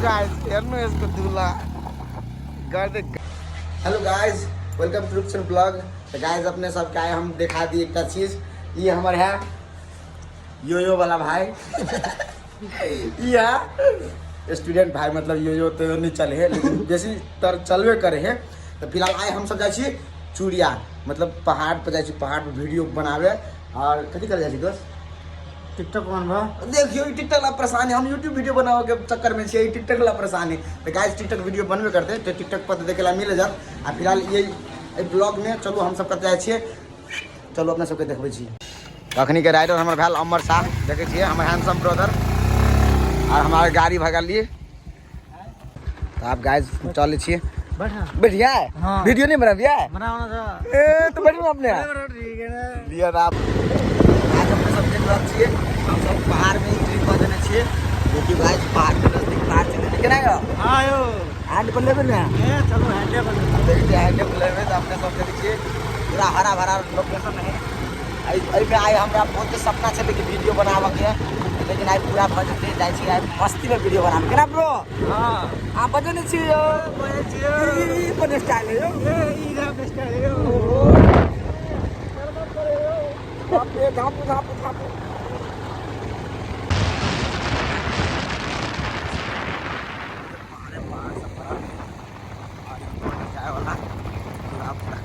Guys, हेर्नु यसको दुला गर्दै। Hello guys, welcome to Rupchan blog. तो गाइस, अपने सबके आए हम दिखा दी एक चीज। ये हमर है यो यो वाला भाई, ये है स्टूडेंट भाई, मतलब यो यो तो नहीं चले है लेकिन बेसी तर चलबे करे है। तो फिलहाल आइ हम सब जाइ छी चूड़िया, मतलब पहाड़ पर जाइ छी, पहाड़ पर वीडियो बनावे। और कथी करे जाइ छी दोस्त? टिकटॉक बनबा। देखियो, ई टिकटॉक ला परेशानी। हम यूट्यूब वीडियो बनावे के चक्कर में छियै, ई टिकटॉक ला परेशानी। तो गाइस, टिकटॉक वीडियो बनबे करते तो टिकटॉक पर देखे ला मिल जात। आ फिलहाल ये ब्लॉग में चलू, हम सब कतऽ जाइ छियै, चलू अपना सबके देखबै छी। अखनी के राइडर हमर भेल अमर शाह, देखै छियै, हमर हैंडसम ब्रदर। और हमार गाड़ी भगलियै। तो आप गाइस चलै छियै। बैठिया। हाँ। वीडियो नहीं बनाबिया? बनाओ ना। ए तो बैठू अपने। ठीक है। लिअ आप। आज अपने सब देख रहल छियै, हम सब पहाड़ में एंट्री कऽ देने छियै। देखियौ गाइस, पहाड़ के नजदीक पहाड़ छै। केना यौ? हाँ यो। हैंड पर लेबै ने? ए चलो, हैंडे पर। देखै छियै, हैंड पर लेबै। तऽ अपने सब देखै छियै, पूरा हरा भरा लोकेशन है। एहिमे आइ हमरा बहुत सपना छलै कि वीडियो बनाबऽके, लेकिन आइ पूरा भऽ जेतै। जाइ छी आइ मस्तीमे वीडियो बनाबै। केना ब्रो? हाँ। अहाँ बजै नहि छी यौ। बजै छियै। ई कोन स्टाइल है यौ? ए ई रहा स्टाइल यो। बाप रे, झापू झापू झापू।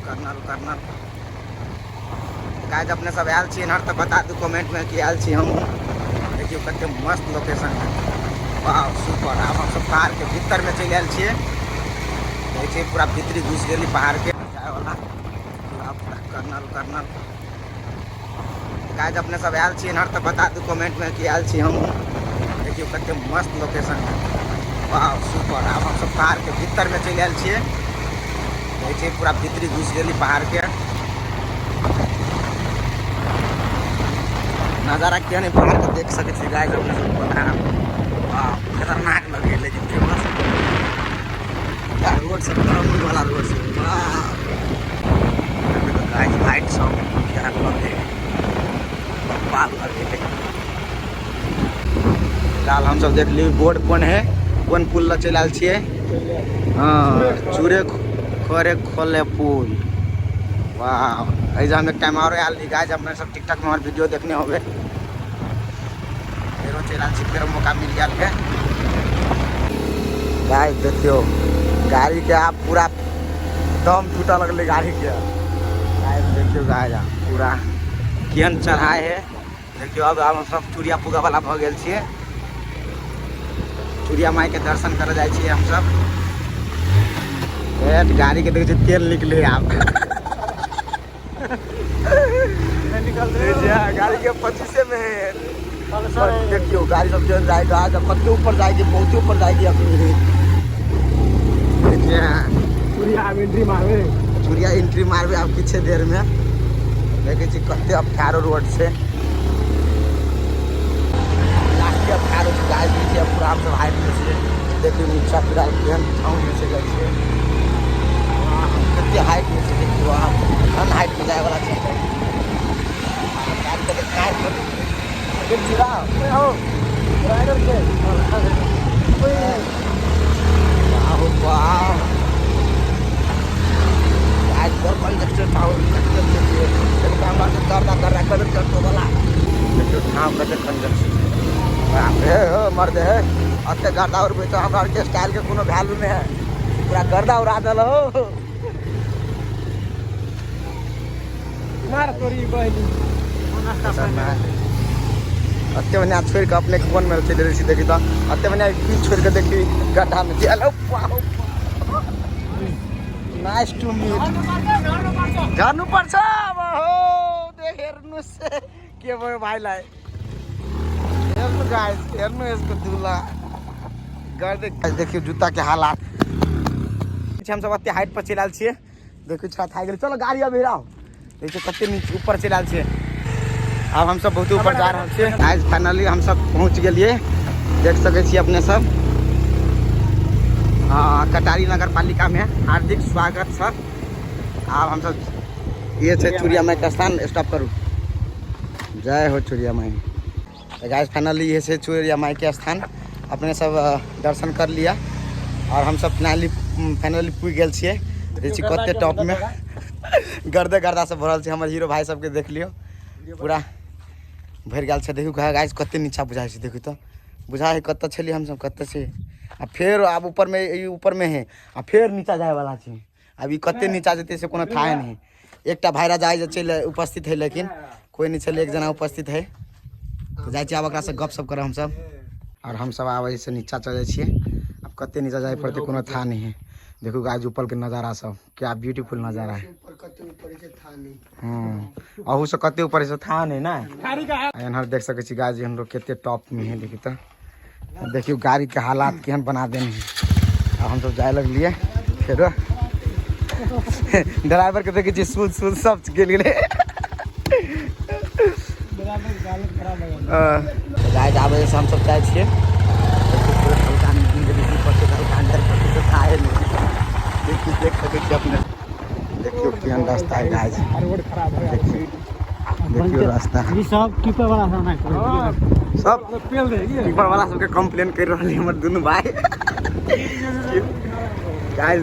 कर्नल कर्नल गाइस, अपने सब आयल छी एन्हर तऽ बता दू कमेंट में कि आयल छी हम। देखियौ कते मस्त लोकेशन है, वाह सुपर। आब हम सब पहाड़ के भीतर में चलि आयल छियै। देखै छियै, पूरा भीतरी घुसि गेली पहाड़ के जाय वाला पूरा पूरा कर्नल कर्नल। गाइस, अपने सब आयल छी एन्हर तऽ बता दू कमेंट में कि आयल छी हम। देखियौ कते मस्त लोकेशन है, वाह सुपर। आब हम सब पहाड़ के भीतर में चलि आयल छियै। देखै छियै, पूरा भीतरी घुसि गेली पहाड़ के। नजारा केहन है पहाड़ के देख सकै छी गाइस अपने सब। वाह, खतरनाक लगे, लेकिन फेमस रोड से, टर्निंग वाला रोड से। वाह गाइस, लाइट सब क्या लगे, बब्बा लगे। फिलहाल हम सब देख ली बोर्ड कोन है, कोन पुल लग चलि आयल छियै। हाँ, चूरे खोरे खोले पुल। वाह, एहि हम एक टाइम आरो आयल रही गाइस। अपने सब टिकटॉक में हमर वीडियो देखने होबे। फेरो चलि आयल छी, फेरो मौका मिल गेल है। गाइस देखियो, गाड़ी के आप पूरा दम टूटा लगले गाड़ी के। गाइस देखियो, गाइस पूरा केहन चढ़ाई है देखियो। अब हम सब चूड़िया पुगा वाला भऽ गेल छियै। चूड़िया माई के दर्शन करे जाइ छियै हम सब। गाड़ी के देखै छियै, तेल निकले आब। निकल रहे। गाड़ी के 25 में है। पल्सर। देखियो गाड़ी सब जन जाएगा आज कते ऊपर जाएगी, बहुत ऊपर जाएगी अपनी। देखिए। चूड़िया एंट्री मारबे। चूड़िया एंट्री मारबे आब किछे देर में। देखे छी कते अफारो रोड छै, लास्ट अफारो छै गाइस। नीचे पूरा हम सब हाइट में छियै। देखियो नीचा पूरा केहन ठाउं में से जाइ छियै। कते हाइट में छै देखियो। आब घन हाइट में जाय वाला छै। गाड़ी के कार देख छी। हो राइडर के। वाह वाह आज बड़ कंजक्टर ठाउं कंजक्टर छै। देखियो, हमरा के दर्दा कर रहा कंजक्टर वाला। देखियो ठाउं कते कंजक्टर छै। बाप रे, हो मर्द है। अते गर्दा उड़बै तऽ हमरा आरके स्टाइल के कोनो वैल्यू नहीं है। पूरा गर्दा उड़ा देल हो। मार तोरी बहनी। अते बढ़िया छोड़ि कऽ अपने कोन में चलि रहल छी। देखी तऽ अते बढ़िया बीच छोड़ि कऽ देखी गड्ढा में चल। Nice to meat. झर्नुपर्छ अब हो। हेर्नुहोस् के भयो भाइलाई। हेर्नु गाइस, हेर्नु यसको दुला गर्दै। देखियो जुत्ता के हालात। हम सब अते हाइट पर चलि आयल छियै। देखियो, छत आ गेल। चलो गाड़ी अभी आओ। देखियो कते नीचे ऊपर चलि आयल छियै। आब हम सब बहुत ऊपर जा रहल छियै। आज फाइनली हम सब पहुँच गेलियै। देख सकै छी अपने सब, हाँ, कटारी नगर पालिका में हार्दिक स्वागत सर। आब हम सब ये छै चूड़िया माई के स्थान। स्टॉप करू। जय हो चूड़िया माई। तो गाइस, फाइनली ये छै चूड़िया माई के स्थान। अपने सब दर्शन कर लिया और हम सब फाइनली फाइनली पुगि गेल छियै। देखै छी कते टॉप में गर्दे गर्दा सब भरल छै। हमर हीरो भाई सबके देख लियौ, पूरा भरि गेल छै। देखियौ गाइस कते नीचा बुझाइ छै, देखियौ तऽ बुझाइ है कतऽ छलियै हमसब, कतऽ छै। आ फेर आब ऊपर में, ई ऊपर में है आ फेर नीचा जाय वाला छै। आब ई कते नीचा जेतै से कोनो थाहे नहीं। एकटा भाई राजा जे चलि उपस्थित है, लेकिन कोई नहीं छलै, एक जना उपस्थित है। तऽ जाइ छियै आब ओकरासँ गप सप करब हमसब। और हमसब आब एहिसँ नीचा चल जाइ छियै। आब कते नीचा जाय पड़तै कोनो था नहीं है। देखू गाइस ऊपर के नजारा सब क्या ब्यूटीफुल नजारा है। अहू से कते ऊपर से था नहीं ना। एनहर देख सकै छी गाइस, हम लोग कते टॉप में है। देखी तऽ देखियौ गाड़ी के हालात केहन बना देने है। आब हमसब जाय लगलियै। फेरो ड्राइवर के देखै छियै सूद सूद सब गेल गेलै। गाइस आबै से हमसब जाइ छियै। देख सकै छियै अपने, देखियौ केहन रास्ता है गाइस। देखियौ रास्ता ई सब टिपर वाला सब ना, सब टिपर वाला सबके कंप्लेन कर रहल है हमर दुनू भाई। गाइस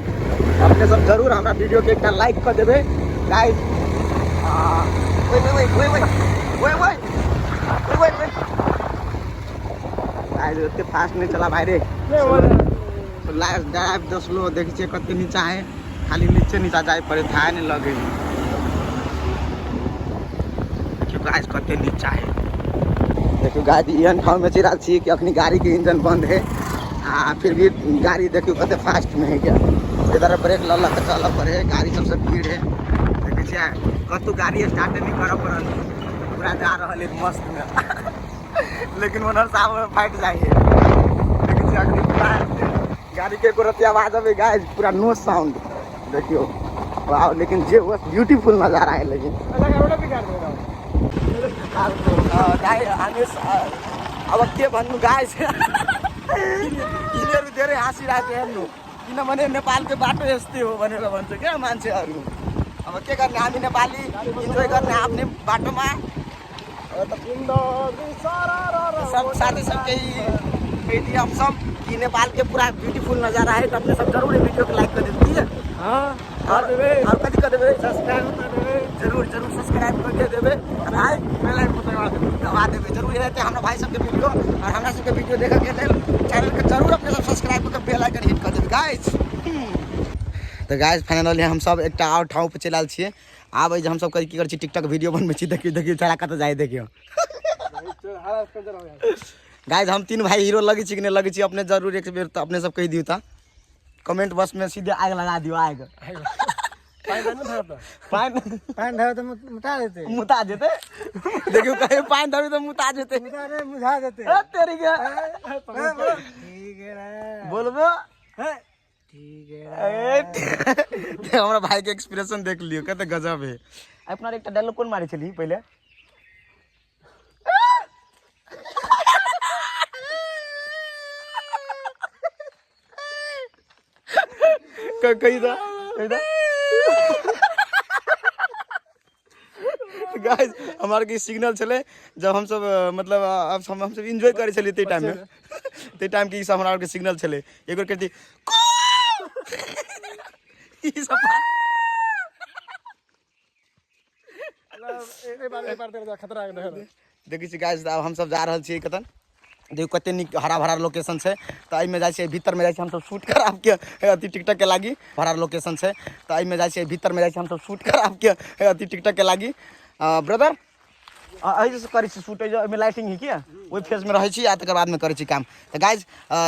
अपने सब जरूर हमरा वीडियो के एकटा लाइक कर देबै गाइस। ओए ओए ओए ओए ओए ओए ओए ओए गाइस ओते फास्ट नहीं चला भाई रे, ड्राइव दस लो। देखै छियै कते नीचा है, खाली नीचे नीचा जाय पड़े, थाहे नहीं लगे। देखियौ गाइस कते नीचा है। देखियौ गाइस एहन ठाम में चलि छी कि अखनी गाड़ी के इंजन बंद है आ फिर भी गाड़ी देखियौ कते फास्ट में है। क्या इधर ब्रेक लऽ लऽ के चलऽ पड़े है, गाड़ी सबसे भीड़ है। देखै छियै कतौ गाड़ी स्टार्ट नहीं करऽ पड़ल, पूरा जा रहल है मस्त में, लेकिन ओनहर से आबऽ में फाटि जाइ है। देखै छियै अखनी पूरा गाड़ी के एको रत्ती आवाज अबै गाइस, पूरा नो साउंड। देखियौ वाह, लेकिन जे वो ब्यूटीफुल नजारा है। लेकिन अब के भन्नु गाइस, यिनीहरू धेरै हाँसिरहेको थियो हेर्नु, किनभने नेपालको बाटो यस्तै हो भनेर भन्छ क्या मान्छेहरू। अब के गर्ने, हामी नेपाली इन्जोय गर्ने आफ्नै बाटोमा। सब साथी सबके कह दिए हम सब कि नेपाल के पूरा ब्यूटीफुल नजारा है, तो अपने सब जरूर वीडियो के लाइक कर देती है। हाँ, और कथी कर देबै? सब्सक्राइब कर देबै। जरूर जरूर सब्सक्राइब कर देबै और भाई बेल आइकन दबा देबै, दबा देबै जरूर। रहते हमरा भाई सबके वीडियो और हमरा सबके वीडियो देखऽ के लेल चैनल के जरूर अपने सब सब्सक्राइब कर बेल आइकन हिट कर देबै गाइस। तऽ गाइस फाइनली हम सब एकटा और ठाउँ पर चलि आयल छियै। आब जे हम सब की करै छी, टिकटॉक वीडियो बनबै छी। देखियौ देखियौ छोड़ा कतऽ जाइ, देखियौ गाइस हम तीन भाई हीरो लगै छी कि नहि लगै छी अपने जरूर एक बेर तऽ अपने सब कहि दियौ। तऽ कमेंट बॉक्स में सीधे आग लगा दियो, आग। पानि पानि धरबै तऽ मुता जेतै, मुता जेतै। देखियौ कहियो पानि धरबै तऽ मुता जेतै, मुझा जेतै। तेरी के ठीक है बोलबो, ठीक है। हमरा भाई के एक्सप्रेशन देख लियौ कते गजब है। अपना एकटा डायलॉग कोन मारै छली पहिले? कही दा, कही दा। गाइस हमार के सिग्नल छलै जब हम सब मतलब अब हम सब एंजॉय करै छलियै ताहि टाइम में, ताहि टाइम के ई सब हमरा आर के सिग्नल छलै। एक बेर करती ई सब देखै छी गाइस। आब हम सब जा रहल छियै कतन, देखियौ कते नीक हरा भरा लोकेशन छै। तऽ एहिमे जाइ छियै, भीतरमे जाइ छियै हमसब शूट कराबके अथी टिकटॉक के लागी। हरा लोकेशन छै तऽ एहिमे जाइ छियै, भीतरमे जाइ छियै हमसब शूट कराबके अथी टिकटॉक के लागी। ब्रदर एहि से करै छी शूट, एहिमे लाइटिंग है कि ओहि फेजमे रहै छी आ तकर बादमे करै छी काम। तऽ गाइज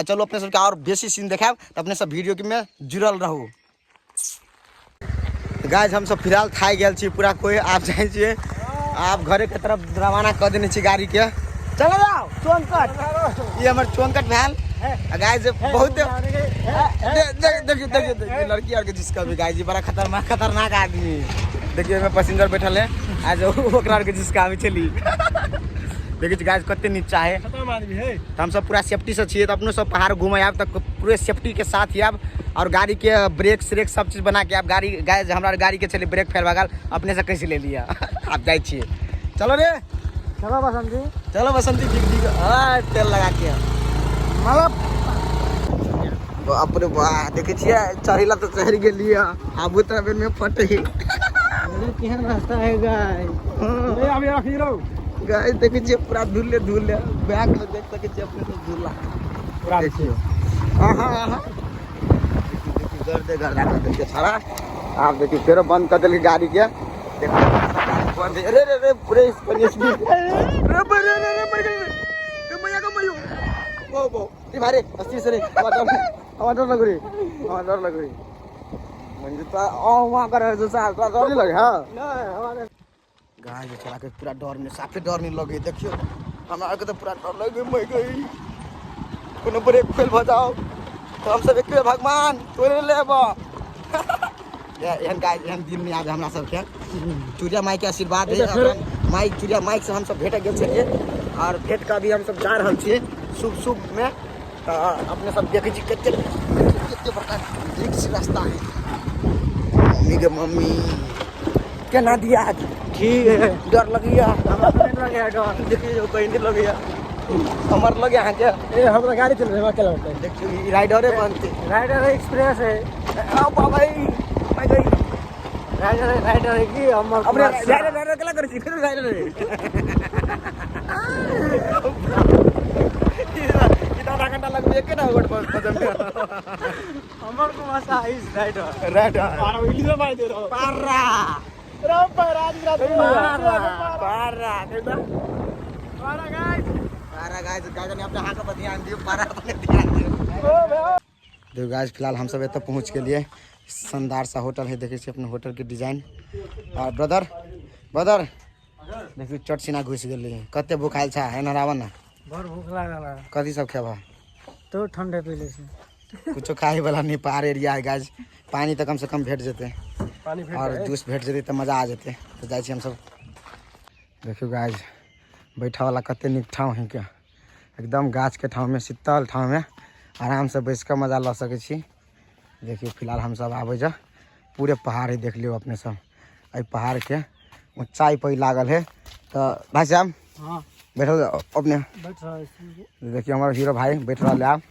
चलू अपने सबके आओर बेसी सीन देखायब, तऽ अपने सब वीडियो मे जुड़ल रहू। गाइज हम सब फिलहाल थाकि गेल छी पूरा, कोई आब जाइ छियै, आब घरे के तरफ रवाना कऽ देने छी गाड़ी के। चलो जाओ चौंकट, ई हमर चौंकट भेल। आ गाइज बहुत देखियो देखियो देखियो लड़की आर के जिसका भी गाइज बड़ा खतरनाक खतरनाक आदमी। देखियो एहिमे पैसेंजर बैठल है, आज ओकरा आर के जिसका आबै छली। देखै छी गाइज कते नीचा है, तऽ हमसब पूरा सेफ्टी से छियै। तऽ अपनो सब पहाड़ घूमे आयब तऽ पूरे सेफ्टी के साथ आयब और गाड़ी के ब्रेक श्रेक सब चीज बना के आयब। गाड़ी गाइज हमरा गाड़ी के छलै ब्रेक फेल भऽ गेल, अपने से कैसे ले लिअ। आब जाइ छियै, चलो रे, चलो बसंती, चलो बसंती। ठीक ठीक, हाँ तेल लगा के मतलब बाप रे बा, देखै छियै चढ़ैला तऽ चढ़ि गेलियै, आबू तऽ बेर में फटे। केहन रास्ता है गाइस। अभी रखी रहो गाइस, देखै छियै पूरा धुले धुले, बैग में देख सकै छियै अपने सब धुला पूरा। देखियौ। आहा आहा, देखियौ गर्दे गर्दा कर देलकै छड़ा। आब देखियौ फेरो बंद कर देलकै गाड़ी के। देखो गाड़ी बंद है। अरे रे रे, पूरे इस पर स्पीड रे रे रे रे, पड़ गई रे मैया का मैयो। बो बो ए भाई रे, अस्थिर से रे, हमरा डर लग रही, हमरा डर लग रही। म्हणजे तो ओ वहाँ कर जो सा तो डर नहीं लगे। हां नहीं हमारे गाय जे चला के पूरा डर में, साफे डर नहीं लगे। देखियो हमरा के तो पूरा डर लगे, मर गई। कोनो ब्रेक फेल भ जाओ तो हम सब एक भगवान तोरे लेब। एहन गाय एहन दिन नहीं आबे हमरा सबके। चूड़िया माई के आशीर्वाद है। माई चूड़िया माई से हम सब भेट गेल छलियै और भेंट के अभी हम सब जा रहल छियै शुभ शुभ में। तऽ अपने सब देखै छी कते कते बड़का रिक्स रास्ता है। मम्मी के मम्मी केना दिया? ठीक है। डर लगैया। हमरा नहीं लगे डर। देखियौ कहीं नहीं लगैया, हमर लगे अहाँके। ए हमरा गाड़ी चल रहा है, क्या लगता है? देखियौ ई राइडरे बनते। राइडर एक्सप्रेस है। आओ बाबा मैं गई। राइडर राइडर है कि हमर अपने राइडर राइडर केला करै छी? फेर राइडर है ई आधा घंटा लगबे एके ना गोट पर बजन। हमर Kumar Shah is rider. Rider पारा इलियो मार दे रहो। पारा राम पारा पारा पारा कहता पारा गाइस। पारा गाइस, गाइस ने अपने हाथ पर ध्यान दियो, पारा पर ध्यान दियो। ओ भाई देखो गाइस, फिलहाल हम सब एतऽ पहुँच गेलियै। शानदार सा होटल है, देखै छियै अपने होटल के डिजाइन। और ब्रदर ब्रदर देखियौ चट सिना घुसि गेलियै। कते भूखायल छै एना आबऽ ने। बड़ भूख लागल है। कथी सब खेबह? तो ठंडे पी ले छी। कुछो खाए वाला नहीं। पहाड़ एरिया है गाइस, पानी तऽ कम से कम भेट जेतै। पानी और जूस भेट जेतै तऽ मजा आ जेतै। तऽ जाइ छी हमसब। देखियौ गाइस, बैठा वाला कते नीक ठाँव है के, एकदम गाछ के ठाँव में, शीतल ठाँव में आराम से बैस कऽ मजा लऽ सकै छी। देखियौ फिलहाल हमसब आबै जा पूरे पहाड़ है। देख लियौ अपने सब एहि पहाड़ के ऊंचाई पर लागल है। तऽ भाई साहब हां बैठल अपने। बैठ रहा है। देखियौ हमार हीरो भाई बैठ रहल है। आब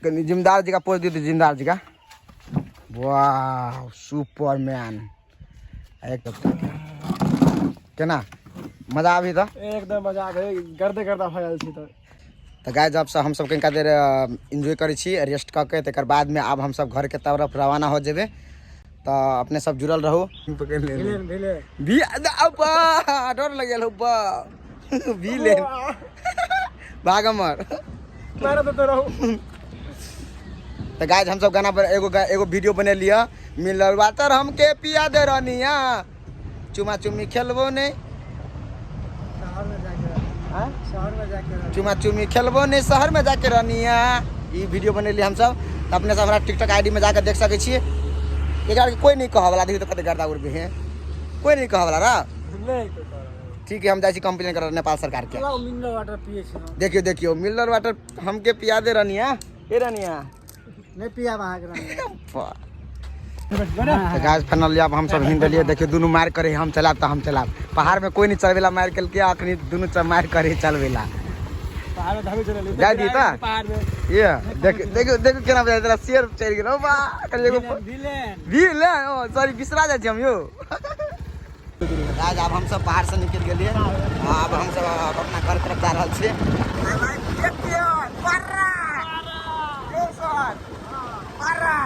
कनि जिमदार जी का पोज दियौ, जिमदार जी का। वाह सुपरमैन। एक केना मजा आबी तऽ? एकदम मजा आबे, गर्दे गर्दा भऽ गेल छी। तऽ तऽ गाइस, जब से हमसब कनिका देर एन्जॉय करै छी, रेस्ट कऽ के तकर बादमे आब हमसब घरके तरफ रवाना हो जेबै। तऽ अपने सब जुड़ल रहू। पकड़ि ले भिले भिले भी अब्बा डर लग गेल। अब्बा भी ले भाग हमर। मारा तो रहू। तऽ गाइस, हमसब गाना पर एगो एगो वीडियो बनेलियै। मिलल वाटर हमके पिया दे रनिया, चुमा चुमी खेलबो नहीं। शहर में जाके, हां शहर में जाके। चुमा चुमी खेलबो नहीं शहर में जाके रनिया। ई वीडियो बनेलियै हमसब। तऽ अपने सब हमरा टिकटॉक आईडी में जाके देख सकै छियै। एकरा के कोई नहीं कहऽ वाला। देखियौ तऽ कते गर्दा उड़बे है, कोई नहीं कहऽ वाला रा। नहीं कोई कह। ठीक है, हम जाइ छी कंप्लेन करऽ नेपाल सरकार के। मिनरल वाटर पिए छी हम। देखियौ देखियौ, मिनरल वाटर हमके पिया दे रनिया, ए रनिया। नहीं पिया अहाँ के रनिया। तऽ गाइस, फाइनली आब हमसब हिंद देलियै। देखियौ दुनू मार करे, हम चलाब तऽ हम चलाब। पहाड़ में कोई नहीं चलबेला मार केलकै, अखनी दुनू मार करे चलबेला। पहाड़ में धागु चलल। जाय दी तऽ? पहाड़ में। ये देख देखियौ देखियौ केना बजाय तोरा, शेर चढ़ि गेल। ओ बा खाली एगो विलेन। भी ले। ओ सॉरी, बिसरा जाइ छी हम यौ। गाइस, आब हमसब पहाड़ से निकलि गेलियै। आब हमसब अपना घर तरफ जा रहल छियै। पारा।